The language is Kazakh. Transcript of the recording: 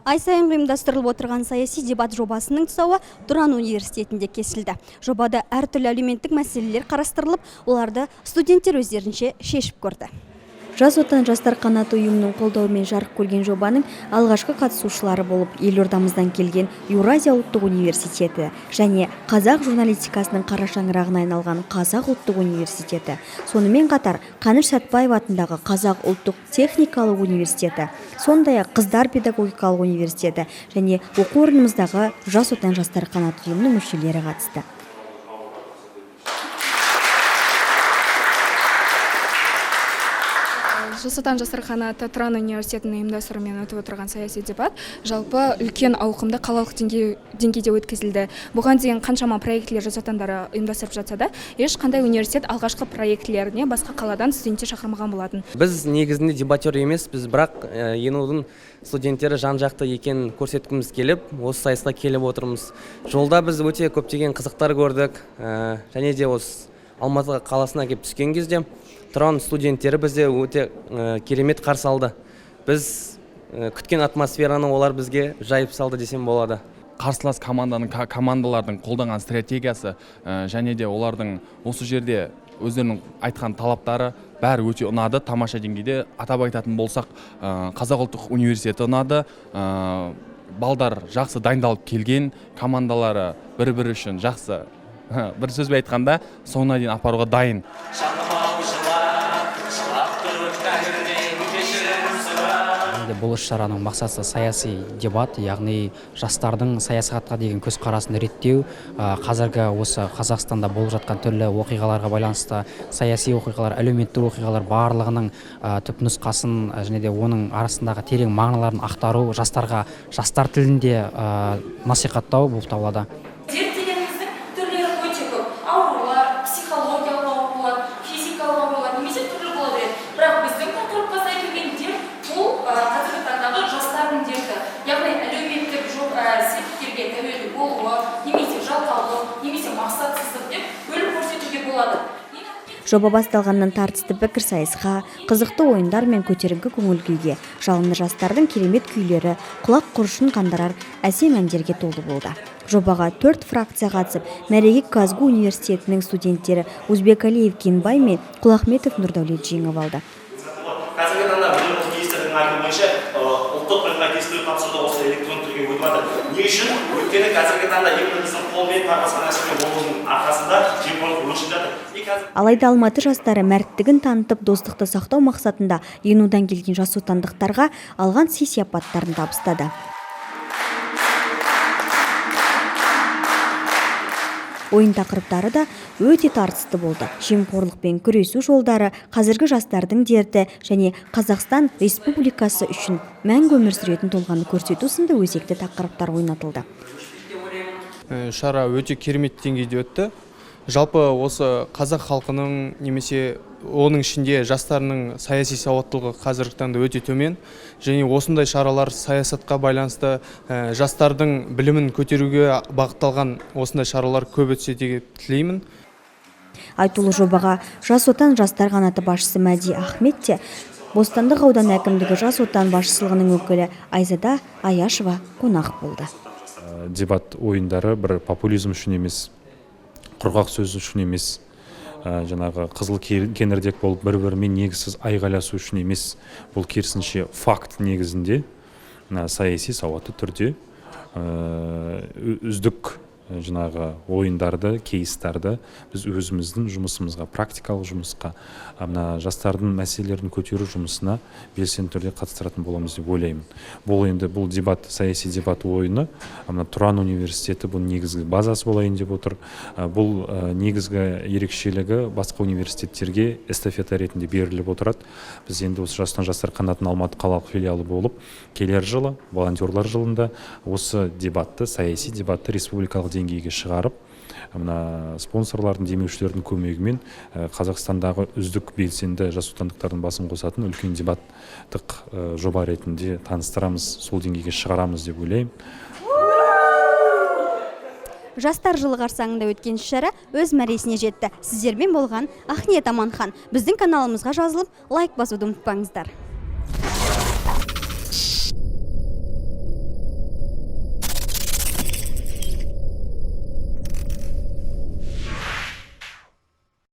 Ай сайын ұйымдастырылып отырған саяси дебат жобасының тұсауы Тұран университетінде кесілді. Жобада әртүрлі әлеуметтік мәселелер қарастырылып, оларды студенттер өздерінше шешіп көрді. Жас Отан жастар қанаты ұйымының қолдауымен жарық көрген жобаның алғашқы қатысушылары болып елордамыздан келген Еуразия ұлттық университеті және қазақ журналистикасының қара шаңырағына айналған Қазақ ұлттық университеті, сонымен қатар Қаныш Сәтбаев атындағы Қазақ ұлттық техникалық университеті, сондай-ақ Қыздар педагогикалық университеті және оқу орнымыздағы Жас Отан жастар қанаты ұйымының мүшелері қатысты. Жас Отан жастар қанаты Тұран университетінің ұйымдастыруымен өтіп отырған саяси дебат жалпы үлкен ауқымды қалалық деңгейде өткізілді. Бұған дейін қаншама проектілер Жас Отандары ұйымдастырып жатса да, ешқандай университет алғашқы проектілеріне басқа қаладан студенттер шақырмаған болатын. Біз негізінде дебатер емеспіз, бірақ ЕНУ-дың студенттері жан-жақты екенін көрсеткіміз келіп, осы сайысқа келіп отырмыз. Жолда біз өте көптеген қызықтар көрдік, және де осы Алматы қаласына келіп түскен кезде Тұран студенттері бізде өте керемет қарсы алды. Біз күткен атмосфераны олар бізге жайып салды десем болады. Қарсылас командалардың қолданған стратегиясы және де олардың осы жерде өздерінің айтқан талаптары бәрі өте ұнады, тамаша деңгейде. Атап айтатын болсақ, Қазақ ұлттық университеті ұнады. Балдар жақсы дайындалып келген, командалары бір-бірі үшін жақсы, бір сөзбен айтқанда, соңына дейін апаруға дайын. Бұл іс-шараның мақсаты саяси дебат, яғни жастардың саясатқа деген көзқарасын реттеу, қазіргі осы Қазақстанда болып жатқан түрлі оқиғаларға байланысты саяси оқиғалар, әлеуметтік оқиғалар барлығының түп нұсқасын және де оның арасындағы терең мағыналарын ақтару, жастарға жастар тілінде насихаттау болып табылады. Дерт дегеніміздің түрлері өте көп. Аурулар, психологиялық аурулар, физикалық аурулар немесе түрлі бола береді. Бірақ біздің тақырыпқа сай келген дерт бұл қазіргі таңдағы жастардың дерті. Яғни әлеуметтік себептерге тәуелді болуы, немесе жалқаулық, немесе мақсатсыздық деп бөліп көрсетуге болады. Жоба басталғаннан тартысты пікірсайысқа, қызықты ойындар мен көтеріңкі көңіл күйге, жалынды жастардың керемет күйлері, құлақ құрышын қандырар әсем әндерге толы болды. Жобаға 4 фракция қатысып, мәреге КазГУ университетінің студенттері Узбекалиев Кенбай мен Құлахметов Нұрдәулет жеңіп алды. Қазіргі таңда білім министрлігінің айтуы бойынша ұлттық бірыңғай тестілеу тапсыруда осы электронды түрге өтіп жатыр. Не үшін? Өйткені қазіргі таңда именно біздің қолмен тапсырған нәрсемен болудың арқасында жемқорлық өршіп жатыр. Алайда Алматы жастары мәрттігін танытып, достықты сақтау мақсатында ЕНУ-дан келген жас отандықтарға алған сый-сияпаттарын табыстады. Ойын тақырыптары да өте тартысты болды. Жемқорлықпен күресу жолдары, қазіргі жастардың дерті және Қазақстан Республикасы үшін мәңгі өмір сүретін тұлғаны көрсету сынды өзекті тақырыптар ойнатылды. Шара өте керемет деңгейде өтті. Жалпы осы қазақ халқының немесе оның ішінде жастарының саяси сауаттылығы қазіргі таңда өте төмен. Және осындай шаралар саясатқа байланысты жастардың білімін көтеруге бағытталған осындай шаралар көп өтсе деп тілеймін. Айтулы жобаға Жас Отан жастар қанаты басшысы Мәди Ахмет те, Бостандық ауданы әкімдігі Жас Отан басшылығының өкілі Айзада Аяшева қонақ болды. Дебат ойындары бір популизм үшін емес, құрғақ сөз үшін емес, жаңағы қызыл кеңірдек болып бір-бірімен негізсіз айғайласу үшін емес, бұл керісінше факт негізінде саяси сауатты түрде үздік жаңағы ойындарды, кейстарды біз өзіміздің жұмысымызға, практикалық жұмысқа, мына жастардың мәселелерін көтеру жұмысына белсенді түрде қатыстыратын боламыз деп ойлаймын. Бұл енді бұл дебат, саяси дебат ойыны, мына Тұран университеті бұның негізгі базасы болайын деп отыр. Бұл негізгі ерекшелігі басқа университеттерге эстафета ретінде беріліп отырады. Біз енді осы Жас Отан жастар қанатының Алматы қалалық филиалы болып, келер жылы, волонтерлар жылында осы дебатты, саяси дебатты республикалық деңгейге шығарып, мына спонсорлардың, демеушілердің көмегімен Қазақстандағы үздік белсенді жас отандықтардың басын қосатын үлкен дебаттық жоба ретінде таныстырамыз, сол деңгейге шығарамыз деп ойлаймын. Жастар жылы қарсаңында өткен іс-шара өз мәресіне жетті. Сіздермен болған Ақниет Аманхан. Біздің каналымызға жазылып, лайк басуды ұмытпаңыздар.